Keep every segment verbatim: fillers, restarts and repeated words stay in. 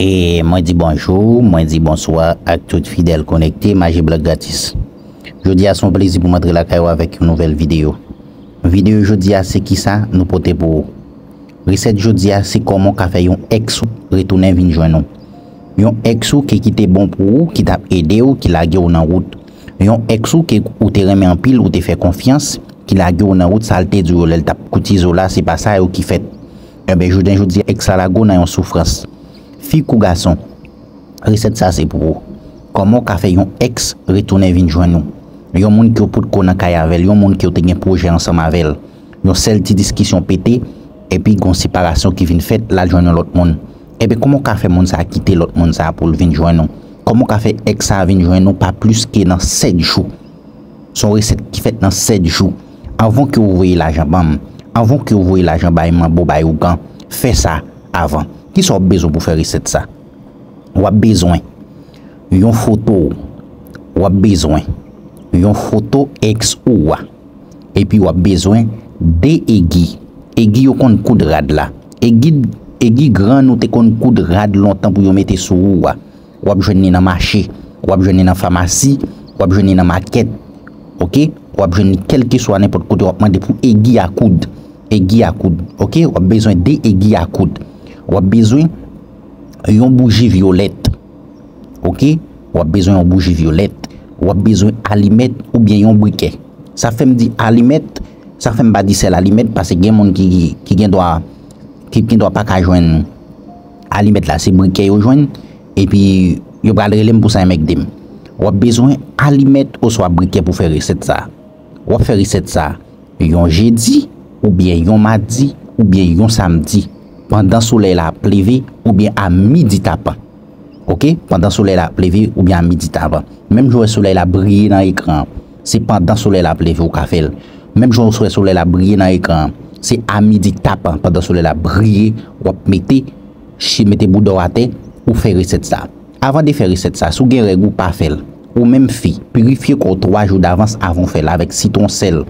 E mwen di bonjou, mwen di bonswa ak tout fidèl konekte Maji Blank Gratis. Jodi a se yon plezi pou m antre lakay ou avèk yon nouvèl videyo. Videyo jodi a se kisa nou pote pou ou. Resèt jodi a se kòman w ka fè yon èks ou retounen vin jwenn ou. Yon èks ou ki kite bon pou ou, ki t ap ede w, ki lage w nan wout. Yon èks ou ke ou te renmen anpil, ou te fè konfyans, ki lage w nan wout, sa l te di w lè l t ap koutize w la, se pa sa yo ki fèt. Enben, jounen jodi a, èks la lage w nan yon soufrans. Fi kou gason, resèt sa se pou ou. Kòman w ka fè yon èks retounen vin jwenn ou? Yon moun ke w potko nan kay avè l, yon moun ke w te gen pwojè ansanm avè l. Yon sèl ti diskisyon pete, epi gon separasyon ki vin fèt, l al jwenn yon lòt moun. Enben, kòman w ka fè moun sa a kite lòt moun sa a pou l vin jwenn ou? Kòman w ka fè èks sa a vin jwenn ou pa plis ke nan sèt jou? Se yon resèt ki fèt nan sèt jou. Anvan ke w voye lajan ban m, anvan ke w voye lajan bay manbo, bay ougan, fè sa avan. Kisa w bezwen pou fè resèt sa? W ap bezwen yon foto w, w ap bezwen yon foto èks ou a, epi w ap bezwen de egi. Egi yo konn koud rad la. Egi, egi grann ou te konn koud rad lontan pou yo mete sou ou a. W ap jwenn li nan mache, w ap jwenn li nan famasi, w ap jwenn li nan makèt. Oke? W ap jwenn li kèlkeswa nenpòt kote, w ap mande pou egi a koud. Egi a koud. Oke? W ap bezwen de egi a koud. W ap bezwen yon bouji vyolèt. Oke? W ap bezwen yon bouji vyolèt. W ap bezwen alimèt oubyen yon brikè. Sa fè m di alimèt, sa fè m pa di sèl alimèt, paske gen moun ki, ki, ki gen dwa, ki, ki gen dwa pa ka jwenn alimèt la, se brikè yo jwenn, epi yo pral rele m pou sa, enben ede m. W ap bezwen alimèt oswa brikè pou fè resèt sa. W ap fè resèt sa yon jedi, oubyen yon madi, oubyen yon samdi, pandan solèy la ap leve, oubyen a midi tapan. Oke? Pandan solèy la ap leve, oubyen a midi tapan. Menm jan w wè solèy la briye nan ekran an, se pandan solèy la ap leve ou ka fè l. Menm jan w wè solèy la briye nan ekran an, se a midi tapan, pandan solèy la briye, w ap mete, mete bouda w atè, ou fè resèt sa. Avan de fè resèt sa, si w gen règ ou pa fè l. Ou menm fi, pirifye kò w twa jou davans avan w fè l avèk sitwon sèl.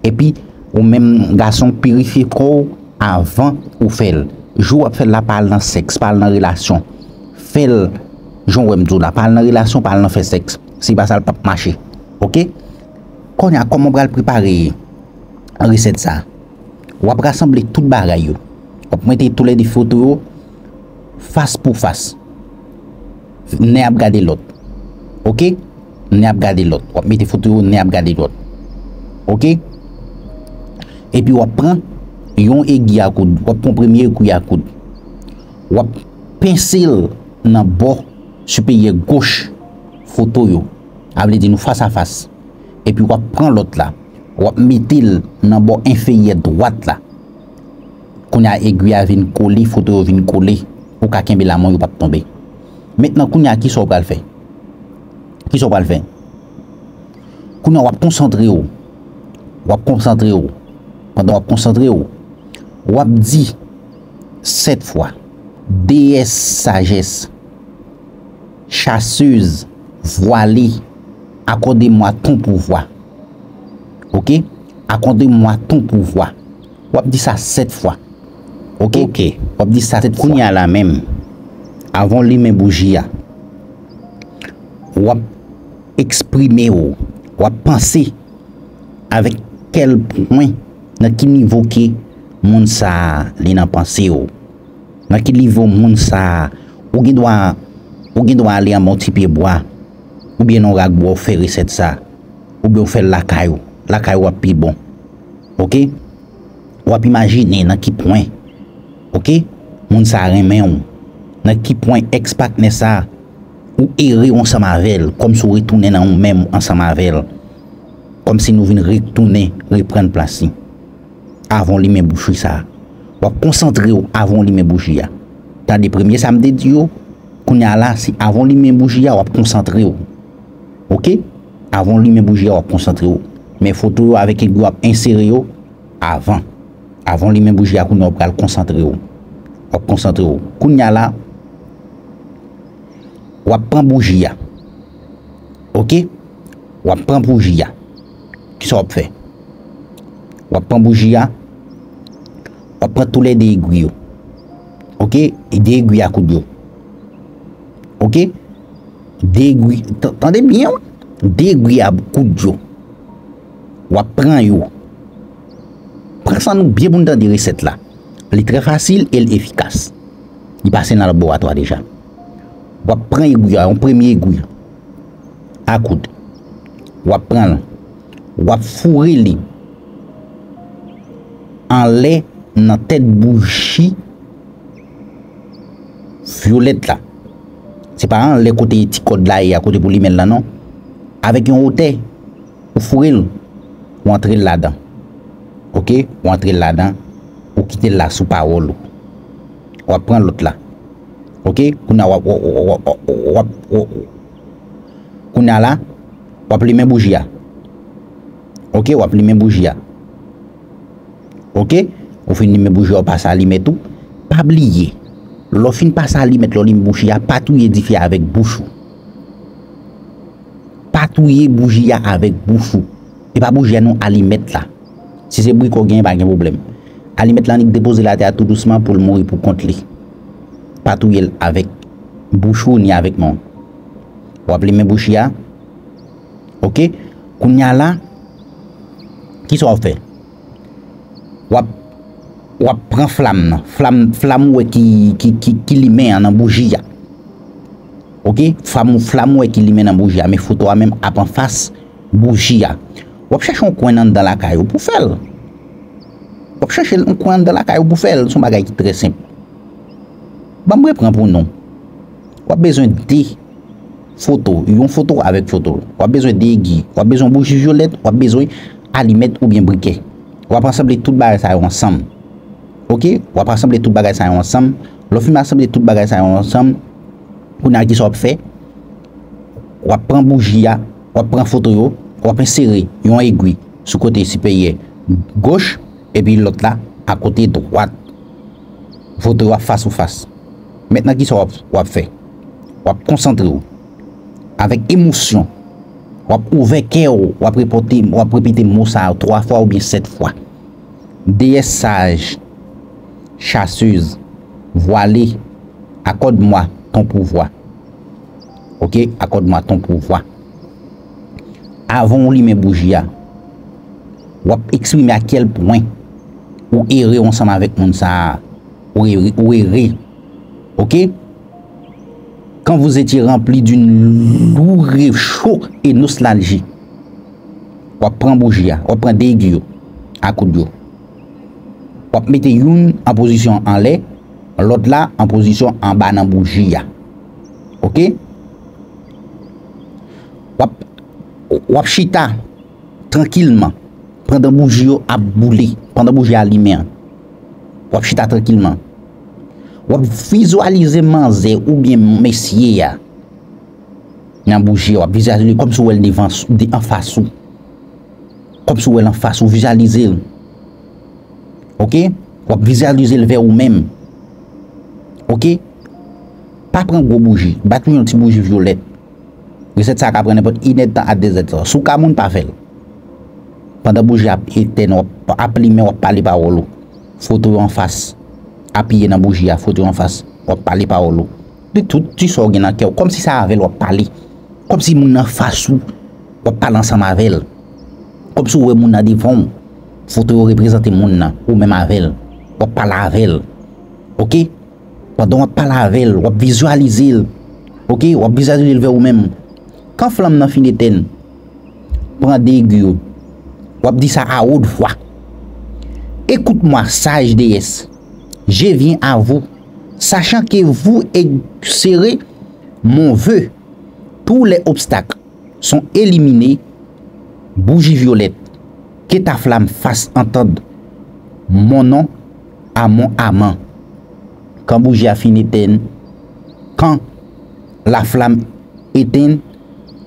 Epi, ou menm gason, pirifye kò w avan ou fè l. Jou w ap fè l la, pa al nan sèks, pa al nan relasyon. Fè l jan w wè m di w la, pa al nan relasyon, pa al nan fè sèks. Si pa sa, l p ap mache. Oke? Kounye a, kòman w pral prepare resèt sa? W ap rasanble tout bagay yo. W ap mete toulède foto yo fas pou fas. Nen ap gade lòt. Oke? Nen ap gade lòt. W ap mete foto yo, nen ap gade lòt. Oke? Epi w ap pran yon egi a koud. W ap pran premye egi a koud. W ap pense l nan bò siperyè goch foto yo. A vle di nou fas a fas. Epi w ap pran lòt la, w ap mete l nan bò enferyè dwat la. Kounye a, egi a vin kole, foto yo vin kole. Ou ka kenbe l a men w, yo p ap tonbe. Mentnan, kounye a, kisa w pral fè? Kisa w pral fè? Kounye a, w ap konsantre w. W ap konsantre w. Pandan w ap konsantre w, w ap di sèt fwa, Déesse sagesse, chasseuse, voile, accordez-moi ton pouvoir. Oke? Accordez-moi ton pouvoir. W ap di sa sèt fwa. Oke? Oke. W ap di sa sèt fwa. Kounye a la menm, avan w limen bouji a, w ap eksprime w, w ap panse avèk kèl pwen, nan ki nivo ke moun sa a li nan panse w. Nan ki nivo moun sa a, ou gen dwa, ou gen dwa ale anba yon ti pye bwa, oubyen nan yon rak bwa, ou fè resèt sa, oubyen ou fè l lakay ou. Lakay ou ap pi bon. Oke? W ap imajine nan ki pwen, oke, moun sa a renmen w. Nan ki pwen èks patnè sa a, ou ere w ansanm avè l, kòmsi w retounen nan ou menm ansanm avè l. Kòmsi nou vin retounen reprann plas li. Avan w limen bouji sa a. W ap konsantre w avan w limen bouji a. Tande premye sa m te di yo, kounye a la, se avan w limen bouji a, w ap konsantre w. Oke? Avan w limen bouji a, w ap konsantre w. Men foto yo avèk egi w ap ensere yo avan. Avan w limen bouji a, kounye a w pral konsantre w. W ap konsantre w. Kounye a la, w ap pran bouji a. Oke? W ap pran bouji a. Kisa w ap fè? W ap pran bouji a. W ap pran toulède egwi yo. Oke? De egwi a koud yo. Ok? De egwi, tande byen, wi. De egwi a koud yo. W ap pran yo. Pran san nou byen pou n tande resèt la. Li trè fasil e l efikas. Li pase nan laboratwa deja. W ap pran egwi a, yon premye egwi a koud. W ap pran l. W ap foure li anlè nan tèt bouji vyolèt la. Se pa anlè kote ti kòd la ye a, kote pou limen l lan, non. Avèk yon wotè, ou foure l, ou antre l ladan. Ok? Ou antre l ladan, ou kite l la sou pawòl ou. W ap pran lòt la. Ok? Kounye a w ap, w ap, w ap, w ap, w ap, w ap, kounye a la, w ap limen bouji a. Ok? W ap limen bouji a. Ok? Ou fin limen bouji a, ou pase alimèt ou. Pa bliye, lè w fin pase alimèt, lè w limen bouji a, pa touye dife a avèk bouch ou. Pa touye bouji a avèk bouch ou. E pa bouji a non, alimèt la. Si se brikè w genyen, pa gen pwoblèm. Alimèt la annik depoze l atè a tou dousman pou l mouri pou kont li. Pa touye l avèk bouch ou ni avèk men w. W ap limen bouji a. Ok? Kounye a la, kisa w ap fè? W ap, w ap pran flam nan. Flam, flam ou wè ki, ki, ki, ki limen an nan bouji a. Ok? Flam, flam ou wè ki limen nan bouji a. Men foto a menm ap anfas bouji a. W ap chèche yon kwen anndan lakay ou pou fè l. W ap chèche yon kwen anndan lakay ou pou fè l. Se yon bagay ki trè senp. Ban m repran pou nou. W ap bezwen de foto, yon foto avèk foto. W ap bezwen de egwi. W ap bezwen bouji vyolèt. W ap bezwen alimèt oubyen brikè. W ap rasanble tout bagay sa yo ansanm. Ok? W ap rasanble tout bagay sa yo ansanm. Lè w fin rasanble tout bagay sa yo ansanm, kounye a, kisa w ap fè? W ap pran bouji a, w ap pran foto yo, w ap ensere yon egwi sou kote siperyè goch, epi lòt la akote dwat. Foto yo ap fas ou fas. Mentnan, kisa w ap, w ap fè? W ap konsantre w. Avèk emosyon, w ap ouvè kè w, w ap repete, w ap repete mo sa a twa fwa oubyen sèt fwa. Déesse sage, chasseuse, voilée, accorde-moi ton pouvoir. Ok, accorde-moi ton pouvoir. Avan w limen bouji a, w ap eksprime a kèl pwen ou ere ansanm avèk moun sa a. Ou ere, ou ere. Ok? Quand vous étiez rempli d'une lourd réchaud et nostalgie, w ap pran bouji a, w ap pran de egwi yo, akoud yo. W ap mete youn an pozisyon anlè, lòt la an pozisyon anba nan bouji a. Ok? W ap, w ap chita trankilman pandan bouji yo ap boule, pandan bouji a limen an. W ap chita trankilman. W ap vizyalize manzè oubyen mesye a nan bouji a. W ap vizyalize li kòmsi w wè l devan, de, anfas ou. Kòmsi w wè l anfas ou, vizyalize l. Ok? W ap vizyalize l vè ou menm. Ok? Pa pran gwo bouji. Bat yon ti bouji vyolèt. Resèt sa a ka pran nenpòt inèdtan a dezèdtan. Si w ka moun, pa fè l. Pandan bouji a ap etèn, w ap, ap limen, w ap pale pawòl ou. Foto yo anfas. Apiye nan bouji a, foto yo anfas. W ap pale pawòl ou. De tout ti sa w gen nan kè w. Kòmsi se avè l w ap pale. Kòmsi moun nan anfas ou, w ap pale ansanm avè l. Kòmsi w wè moun nan devan w. Foto yo reprezante moun nan, ou menm avè l. W ap pale avè l. Ok? Pandan w ap pale avè l, w ap vizyalize l. Ok? W ap vizyalize l vè ou menm. Kan flanm nan fin etèn, pran de egwi yo. W ap di sa a wot vwa. Écoute-moi, sage déesse. Je viens à vous, sachant que vous exaucerez mon vœu. Tous les obstacles sont éliminés. Bougie violette, que ta flamme fasse entendre mon nom à mon amant. Kan bouji a fin etèn, quand la flamme éteint,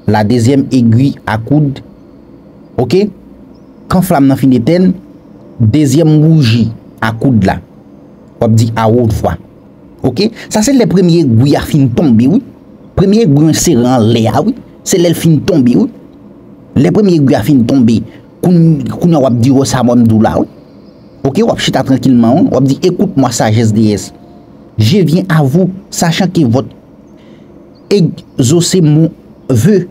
la deuxième aiguille à coudre, ok? Kan flanm nan fin etèn, dezyèm bouji a koud la, w ap di a wot vwa. Ok? Sa se lè premye egwi a fin tonbe, wi. Premye egwi an sere anlè a, wi. Se lè l fin tonbe, wi. Lè premye egwi a fin tonbe, koun-, kounye a w ap di, wè sa mwen m di w la, wi. Ok? W ap chita trankilman, wi. W ap di, écoute-moi, sagesse déesse. Je viens à vous, sachant que votre, Exaucez mon vœu.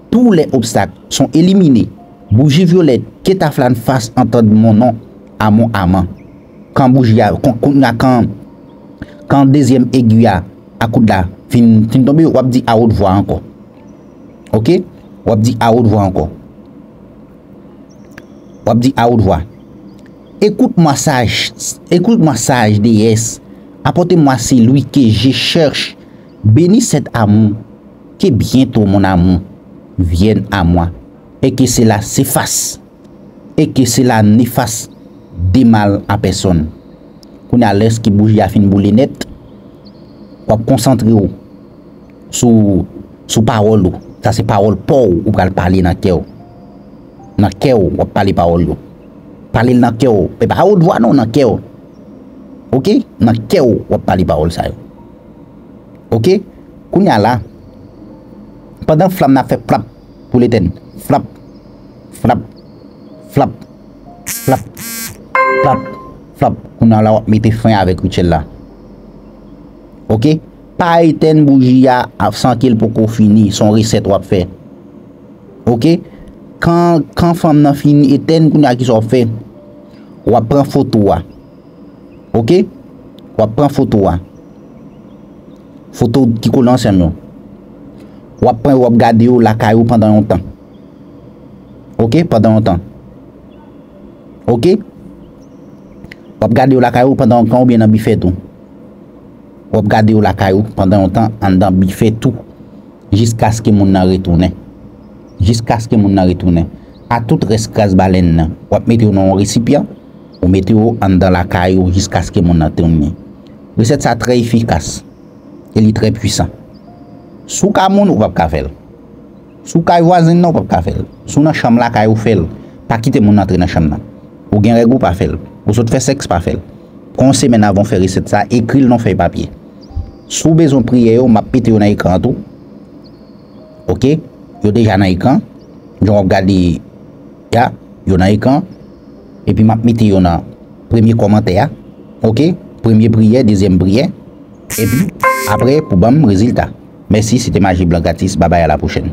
Tous les obstacles sont éliminés. Bougie violette, que ta flamme fasse entendre mon nom à mon amant. Kan bouji a, kon, kon, kan, kan dezyèm egi a, a koud la, fin, fin tonbe, w ap di à haute voix ankò. Oke? W ap di à haute voix ankò. W ap di à haute voix. Écoute-moi sage, écoute-moi sage déesse, apportez-moi celui que je cherche. Bénis cet amour, que bientôt mon amour vienne à moi, et que cela s'efface, et que cela n'efface de mal à personne. Kounye a, lèske bouji a fin boule nèt, w ap konsantre w sou, sou pawòl ou. Sa se pawòl pa w ou pral pale nan kè w. Nan kè w, w ap pale pawòl yo. Pale l nan kè w. E pa à haute voix non, nan kè w. Oke? Nan kè w, w ap pale pawòl sa yo. Oke? Kounye a la, pandan flanm nan ap fè plap pou l etèn, flap, flap, flap, flap, flap, flap, kounye a la w ap mete fen avèk rityèl la. Oke? Pa etèn bouji a san ke l poko fini, se yon resèt w ap fè. Oke? Kan, kan flanm nan fin etèn, kounye a kisa w ap fè? W ap pran foto a. Oke? W ap pran foto a. Foto ki kole ansanm yo. W ap pran yo, w ap gade yo lakay ou pandan yon tan. Oke? Pandan yon tan. Oke? W ap gade yo lakay ou pandan yon tan oubyen nan bifè tou. W ap gade yo lakay ou pandan yon tan anndan bifè tou. Jiskaske moun nan retounen. Jiskaske moun nan retounen. A tout rès kras balèn nan, w ap mete yo nan yon resipyan, ou mete yo anndan lakay ou jiskaske moun nan tounen. Resèt sa trè efikas e li trè pwisan. Si w ka moun, ou p ap ka fè l. Si w kay vwazen nan, ou p ap ka fè l. Si w nan chanm lakay ou, fè l. Pa kite moun antre nan chanm nan. Ou gen règ ou, pa fè l. Ou sot fè sèks, pa fè l. Pran yon semèn avan w fè resèt sa, ekri l nan yon fèy papye. Si w bezwen priyè yo, m ap mete yo nan ekran an tou. Oke? Yo deja nan ekran. Jan w ap gade a, yo nan ekran. Epi m ap mete yo nan premye kòmantè a. Oke? Premye priyè, dezyèm priyè. Epi, apre, pou ban m rezilta. Mèsi, se te Maji Blan Gratis. Babay, a la pwochèn.